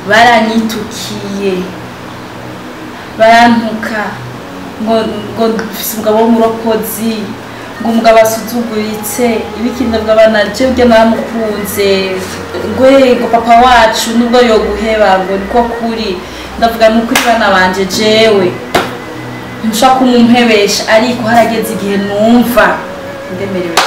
Baranyitukiye, barantuka ngo mfise umugabo w'umurokozi, ngo umugabo asuzuguritse ibiki. Ndavuga bana je urya naramukunze, ngo papa wacu nubwo yoguheba ngo niko kuri. Ndavuga nukuri bana banje, jewe ntushobora kumumpebesha, ariko harageze igihe numva ndemerewe.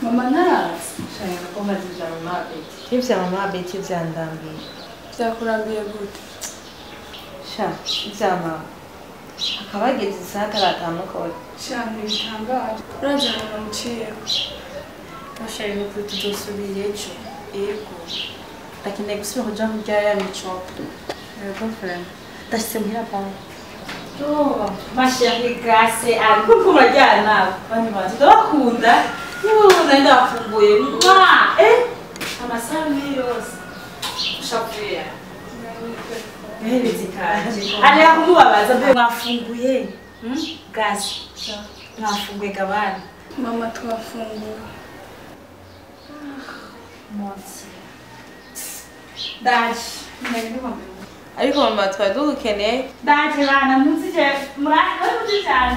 Mama narazi. Shaka ko mazija mama Betty. Ivya mama Betty vyandambiye. Vyakurambiye gute? Sha, ivya mama. Akaba ageze isaha ataratamuka we. Sha, ntibitangaje. Urazi ahantu namuciyeko. Bashari no kuri tuzosubira ejo. Yego. Ndakeneye gusubira kuja kurya ya micopo. Yego friend. Ndashitse muhira bawe. Oh, ma chérie Grace, ariko ko murajyana bandi bantu ndabakunda. Niba ndafunguye mwa amasaha yose ushavuye gahereze kanje ari kumubabaza mbe mwafunguye Grace mwafunguye gabana. Mama twafunguye. Monsi ndaje. Ariko mama twari dukeneye. Ndaje bana muzije murakoze cyane.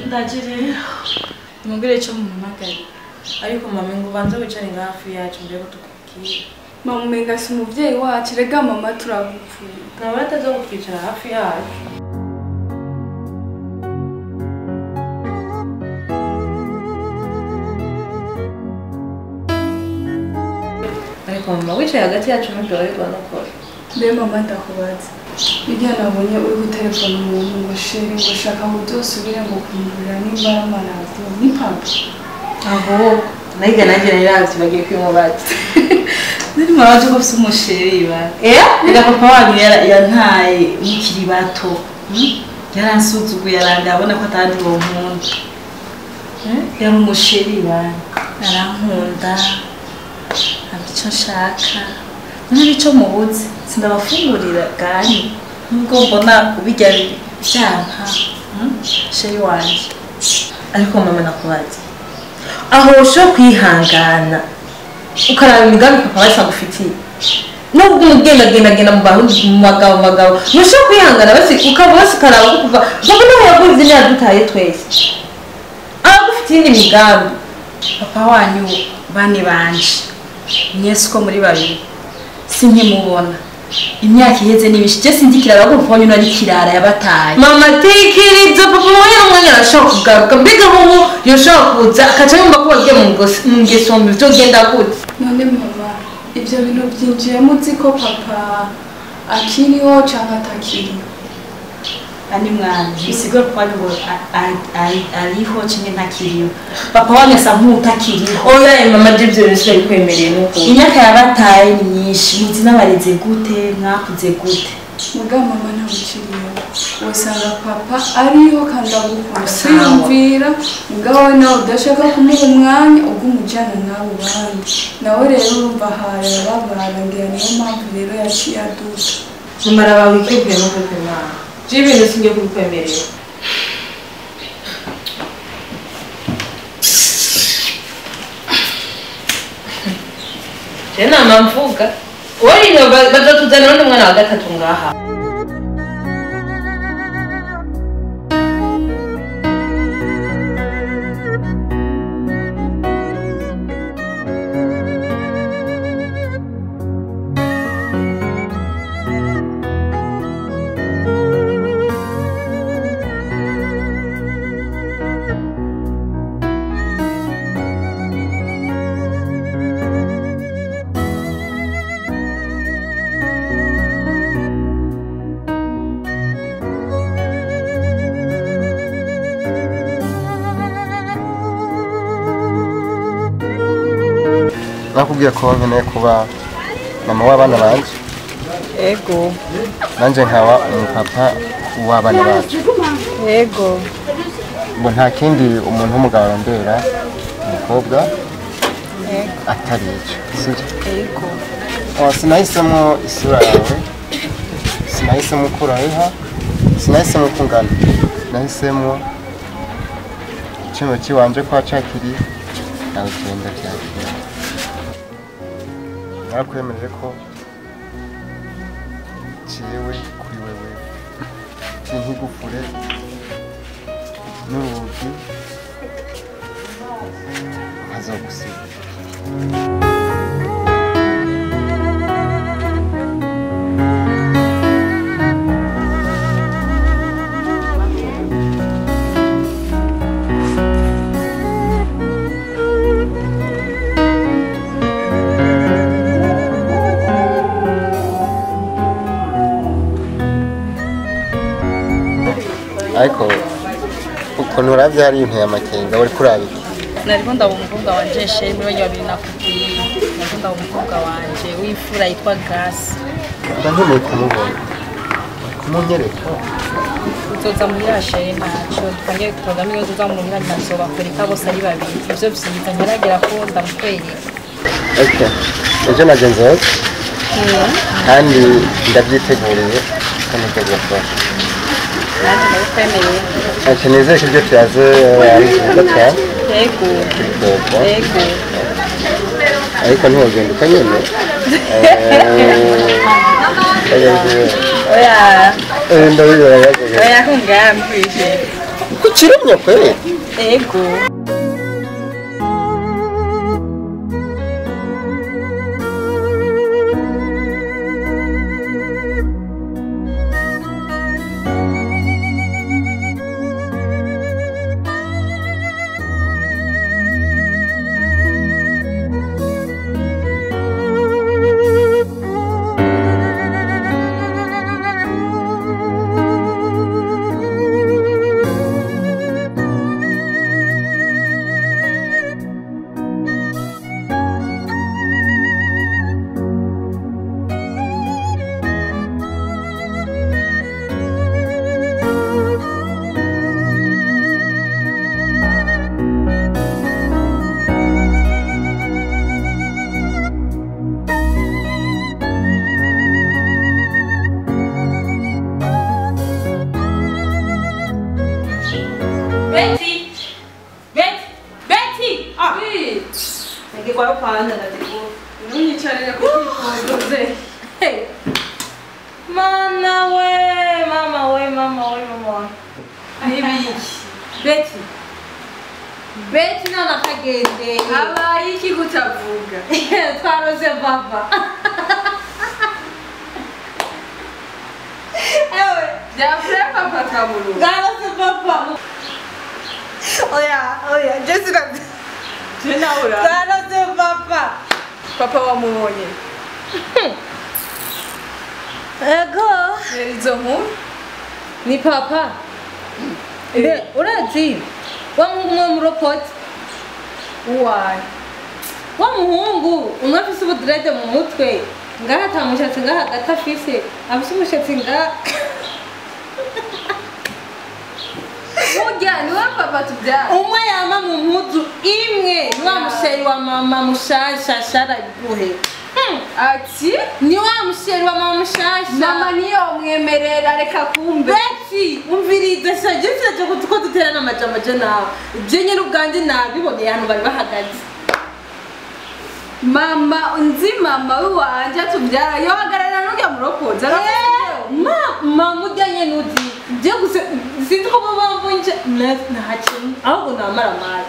Ndaje rero nimubwire icyo mumuhamagariye. Ariko mama ngo ubanze wicare nga hafi yacu mbere ko tukubwira. Mama umenga si umuvyeyi wacu, rega mama turagupfuye. Ntabwo ataza kutwicara hafi yacu. Ariko mama wicaye hagati yacu nturyoherwa no kora. Mbe mama ndakubaza. Bijya nabonye uri gutelefona umuntu ngo chéri ngo shaka ngo uzosubire ngo kumurira nimba ari amaradiyo ni papa. Aho nayiga nanjye narazi bagiye kwimubaza. Nari muraje ko ufise umusheri ba. Rega papa wanyu yantaye mukiri bato. Yaransuzuguye aranga abona ko atandi bonkunda. Yari umusheri ba. Arankunda. Icyo nshaka. None icyo mubuze sindabafungurira gani nubwo mbona ubijya byanka chéri wanje. Ariko mama nakubaza. Aho ushobora kwihangana ukaraba imigambi papa wacu agufitiye. Nubwo ugenda mu barundi mu bagabo ntushobora kwihangana basi ukaba basi ukaraba ko kuva papa nawe yaguze ntiyadutaye twese. Aragufitiye indi migambi. Papa wanyu bane banje mwese uko muri babiri sinkimubona imyaka iheze n'imishi je sindikirara ko papa wanyu nari kirara yabataye. Mama tekeriza papa wanyu umwanya arashobora kugaruka mbega ubu yoshobora kuza akaca yumva ko wagiye mu ngeso mbi vyogenda gute. None mama ivyo bintu byinjiyemo uzi ko papa akiriho canke atakiriho? Ani mwana bisigura papa wanyu ngo ariho canke ntakiriho. Papa wanyu asa nk'utakiriho. Oya mama je ivyo bintu sinabikwemereye nuko. Imyaka yabataye ni myinshi, muzi n'abareze gute, mwakuze gute. Muga mama ntamuciriyeho. Usanga papa ariho kandi agukunda kwiyumvira, mugabo nawe udashaka kumuha umwanya ugumujana n'abo bandi. Nawe rero urumva ahari arababara, ngira niyo mpamvu rero yaciye aduka. Mama araba wikebwe no kwipima. Je ibintu singiye kubikwemerera. Je nama mvuga. Wowe bazatuzanira undi mwana wa gatatu ngaha. Nakubwiye ko nkeneye kuba mama w'abana banje. Ego. Nanje nkaba umupapa w'abana bacu. Ego. Ngo nta kindi umuntu w'umugabo arondera umukobwa atari icyo, sibyo? Ego. Sinahisemo isura yawe, sinahisemo uko urayiha, sinahisemo uko ungana, nahisemo icyuma kiwanje kwa cakiri nawe genda byakira. Narakwemereye ko jewe kuri wewe nkigufure n'urugi nkazogusiga. Ariko ukuntu uravye hari inteye amakenga uri kuraba iki? Nariko ndaba umukobwa wanje Shemi we babiri nakubwiye. Nariko ndaba umukobwa wanje w'imfura yitwa Grace. Mba nkeneye kumubona, kumunyereka. Uzoza muhira Shemi ntaco twongere tugame iyo uzoza muhira ntazobakwereka bose ari babiri. Ivyo vyiza ngeragera ko ndamukwereka. Okay. Ejo naje nzoza kandi ndavyiteguriye ko niteguye kuba. Nanjye ndabikwemereye. Ati nizere ko ibyo tuyaze ari byiza cyane. Yego. Yego. Ariko ntiwogenda uko nyene. Oya. Ndabibona. Oya kungambije. Kukirimye kweli? Yego. Betty! Betty! Betty! Ah! Oui. Nagikwayo kwanza ndatiku. Ntunyicarire ku kikoze. Hey. Mana we, mama we, mama we, mama we. Nibiki. Betty. Betty none akagendeye. Habaye iki kutavuga? Twarose papa. Ewe. Byavure papa kaburungu. Twarose papa. Oya, oya, Jessica. Je nawe ura. Twarose papa. Papa wamubonye. Ego. Izo nkuru. Ni papa. Mbe urazi wa muhungu umwe w'umurokoti. Uwaye. Wa muhungu umwe afise ubudirede mu mutwe. Ngaha ata mushatsi ngaha hagati afise. Afise umushatsi ngaha. Burya niwe papa tubyara. Umwe yama mu mpuzu imwe. Ni wa musheri wa mama mushasha sharaguhe. Ati Ni wa musheri wa mama mushasha. mama niyo mwemerera reka kumbe. Betty, umviriza sha je sinaje ko duterana amajambo je nawe. Je nyene ubwanje nabiboneye hano bari bahagaze. Mama nzi mama wanje atubyara yohagarara n'urya murokozi Ma mama urya nyene uzi. Je gusa sinzi ko bambonye nta kintu ahubwo namara mara.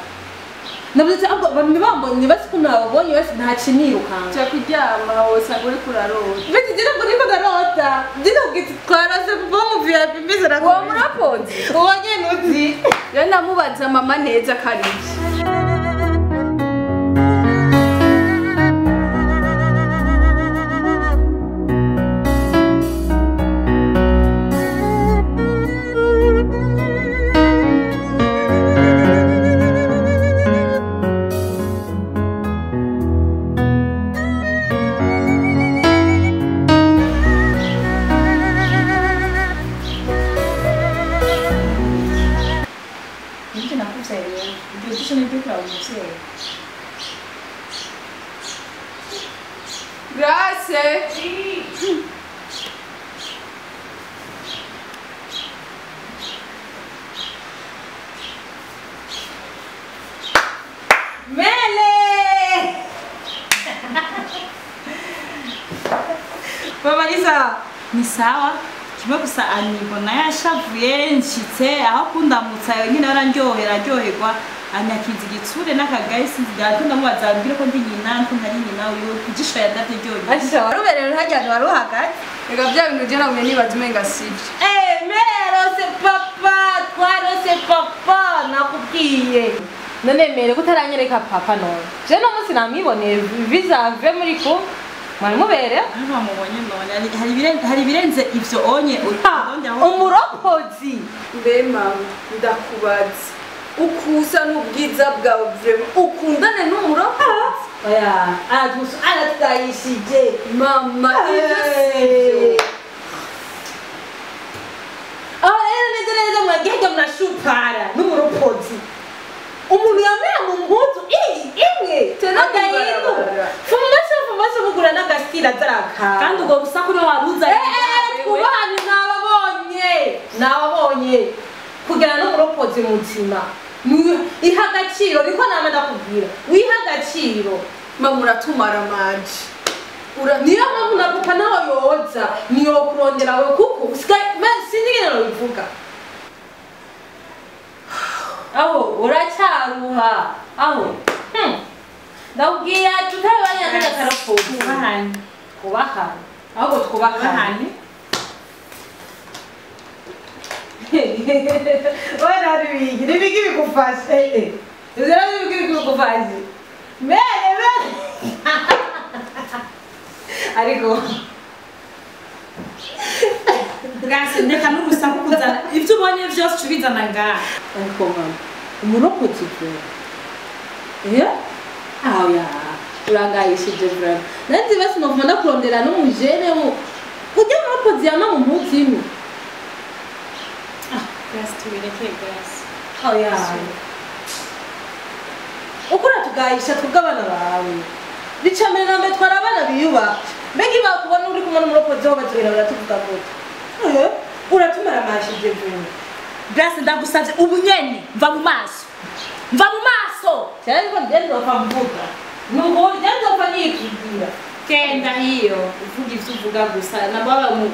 Navuze ahubwo abantu bambonye basi ko nababonye basi nta kintu nirukanga. Cyo kuryama wosanga uriko urarota. Betty je ntabwo niko ndarota. Je ntabwo twarose kuva mu VIP mbese Uwo murokozi Uwo nyene uzi. rero ndamubaza mama neza ko ari ibye. Grace. Mele! Mama Lisa, ni sawa kimwe gusa anibona yashavuye nshitse aho kundamutsa nyine arandyohera aryoherwa anyakiza igitsure n'akagaye sinzi ndakunda mubaza mbwire ko ndi nyina ko ntari nyina uyu kujisho yadavye ryonyine. Asha waruberewe hajyana waruhagaze. Reka bya bintu je nagumye nibaza umenga sivyo. Eh, merose papa, twarose papa nakubwiye. None mere kutaranyereka papa none. Je no munsi namwiboneye bizave muri ko mwari mubere. Bamubonye none hari birenze ivyo onye umuropozi. Mbe mama ndakubaza ukusa n'ubwiza bwawe vraiment ukundane n'umuropozi? Oya, aratutayishije mama ivyo sivyo. Aho rero neza neza mwagiye mnashupara n'umuropozi. Umuntu yamera mu mpuzu imwe agahindura fumasha fumasha mugura n'agasira zaraka kandi ubwo rusaku niwe waruzanye. Twubahane nababonye kugera n'umuropozi muzima iha agaciro niko nama ndakubwira wiha agaciro. Mama uratumara amaji niyo mpamvu na papa nawe yoza niyo kurondera we kuko sinzi ingene nobivuga. Aho uracyaruha aho ndabwira tutabanya n'akarapfuye twubahane twubahane ahubwo twubahane. Ora ribigi ribigi bigufashe ivyo ribigi bigufashe mere mere ariko Grace ndeka n'urusaku kuzana ivyo ubonye vyose ubizana ngaha. Ariko mama umurokozi pe aho ya urangayishije vraiment nanzi basi novuma ndakurondera n'umujene wo ujya umurokozi yama mu mpuzu imwe. Grace tubireke Grace. Aho ya uko uratugayisha twebwe abana bawe bica mbere na mbere twari abana biyubaha mbega bakubona uri kumwe n'umurokozi ho bazohera baratuvuga gute? Uratumara amashije vraiment. Grace ndagusavye ubu nyene mva mu maso mva mu maso cyane ko ndende mvuga nuko ndende nikigira kenda hiyo uvuga ivyo uvuga gusa nababa mu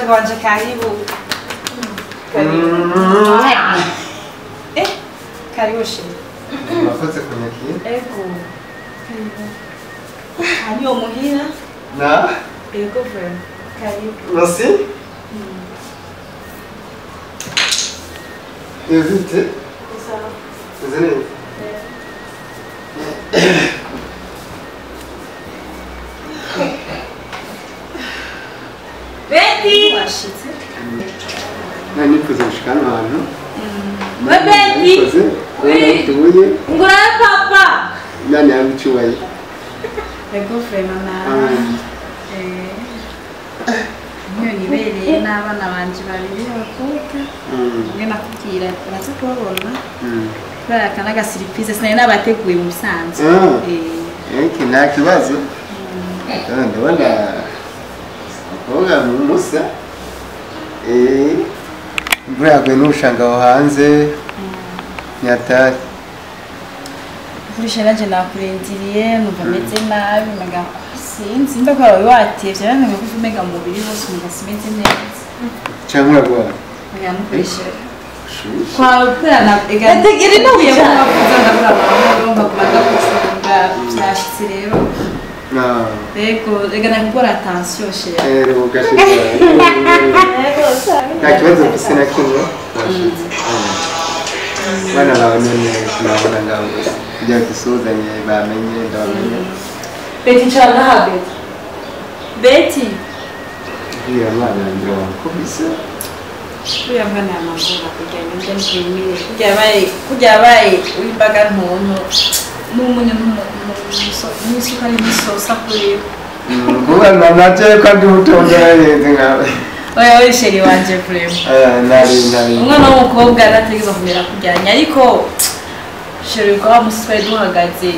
Wanje karibu. Karibu. Karibu sheri. Mwakoze kunyakira? Ego. Karibu. Hariyo muhira? Na? Ego vraiment. Karibu. Merci. Evite. Sawa. Zene. Betty. Washitse. Nari nifuza gushika hano hantu. Betty. Oui. Ngura papa. Nani yabicubaye? Ego vraiment na. Niyo nibereye n'abana banje babiri b'abakobwa. Umwe nakubwira uraza kubabona. Kubera aka n'agasiripurize sinari nabateguye mu bisanzwe. Eki nta kibazo. Ndabona abakobwa musa. Imvura yaguye n'ubushanga aho hanze. Nyatari. Vurisha nanje nakurindiriye numva meze nabi mega sinzi mba kwa wawe watevye bamenye ko umega mu mubiri wose umva simeze neza. Cyangwa uragwara? Oya nukoresha. Kwa kubera na ega Tegere no uye kuvuga ndabura amahoro mbaguma ndagucunga byashitse rero Ego, rega nakugora attention chérie. Ugashitse. Nta kibazo mfise na kimwe washitse. Bana bawe none nabona ngaho gusa kugira ngo dusuhuzanye bamenye ndabamenye. Betty icara ngaha Betty. Betty. Uriya mwana ngira wamukubise. Uriya mwana yamagora kugira ngo njye nshimire. Kurya yabaye uw'imbaga ntuntu n'umunyu n'isukari n'isosa kuri Kuba nanaje kandi ubutonzi yarenze nkawe. Oya oya chérie wanje vraiment. Nari. Umwana w'umukobwa arategerezwa kumera kuryanya ariko chérie kwa musi twari duhagaze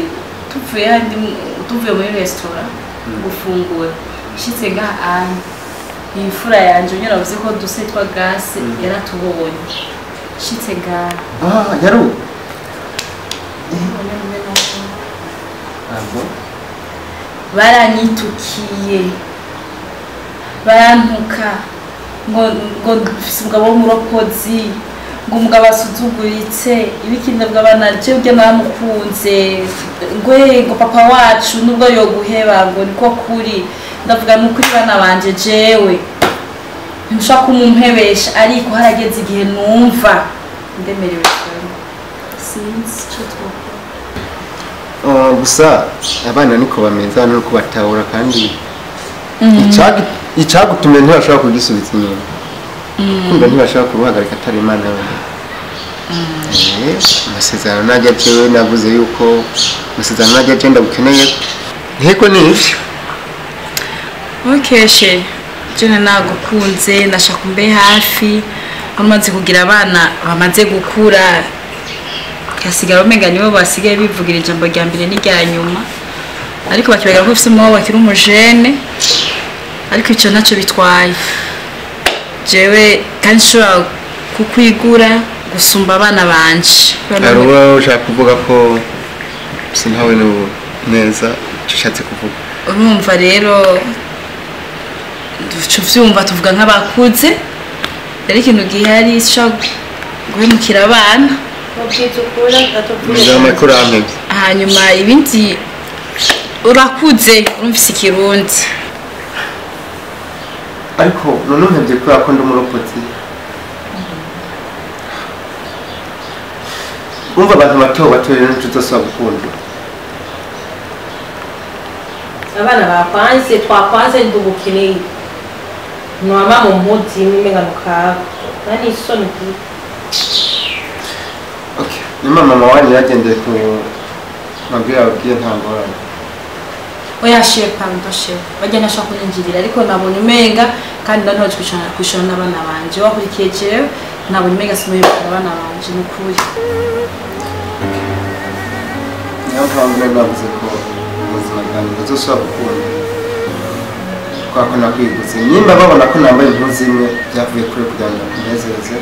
tuvuye handi tuvuye muri restaurant gufungura nshitse ngaha ane iyi fura yanje nyine navuze ko duse twa gase yaratubonye nshitse ngaha. Yaru. Baranyitukiye barantuka ngo mfise umugabo w'umurokozi ngo umugabo asuzuguritse ibiki ndavuga abana je urya naramukunze ngo ngo papa wacu nubwo yoguheba ngo niko kuri ndavuga nukuri bana banje jewe ntimushobora kumumpebesha ariko harageze igihe numva ndemerewe cyane sinzi ico twokora. Gusa abana niko bameze hano nuko batahura kandi icagutumye ntibashobora kugisubiza inyuma. Kumva ntibashobora kuruhagarika atari Imana yonyine. Amasezerano najya jewe navuze yuko amasezerano najya je ndagukeneye nteko nivyo. Okay chérie, jene nagukunze nashaka umbe hafi umaze kugira abana bamaze gukura kasigara umenga nibo basigaye bivugira ijambo rya mbere n'irya nyuma ariko bakibagira ko ufise umwabo bakiri umujene ariko ico naco bitwaye jewe kandi nshobora kukwigura gusumba abana banje. Hari uwo ushaka kuvuga ko sintawe neza ico ushatse kuvuga. Urumva rero duca uvyumva tuvuga nk'abakuze rero ikintu gihari sinshobora guhemukira abana. Hanyuma ibindi urakuze urumvise ikirundi. Ariko none umpevye kubera ko ndi umurokotsi. Urumva abantu bato bato rero ntituzosubira gukunda. Abana bakwanze twakwanze ndugukeneye. Nwama mu mpuzi umenga nukaba. Nani isoni kuri. Okay, nima mama wanyu yagendeye ku mabwira ababwiye nta ngorane. Oya chérie, pardon chérie. Bajya nashaka kunyinjirira ariko nabonye umenga kandi ndantoje kwishana n'abana banje. Wakurikiye jewe nabonye umenga simuhemukira abana banje nukuri. Niyo mpamvu nari navuze ko ubuzima bwanjye ntazosubira gukunda. Kubera ko nakwigutse. Nimba babona ko nambaye impuzu imwe byavuye kure kugira ngo ndakunezereze.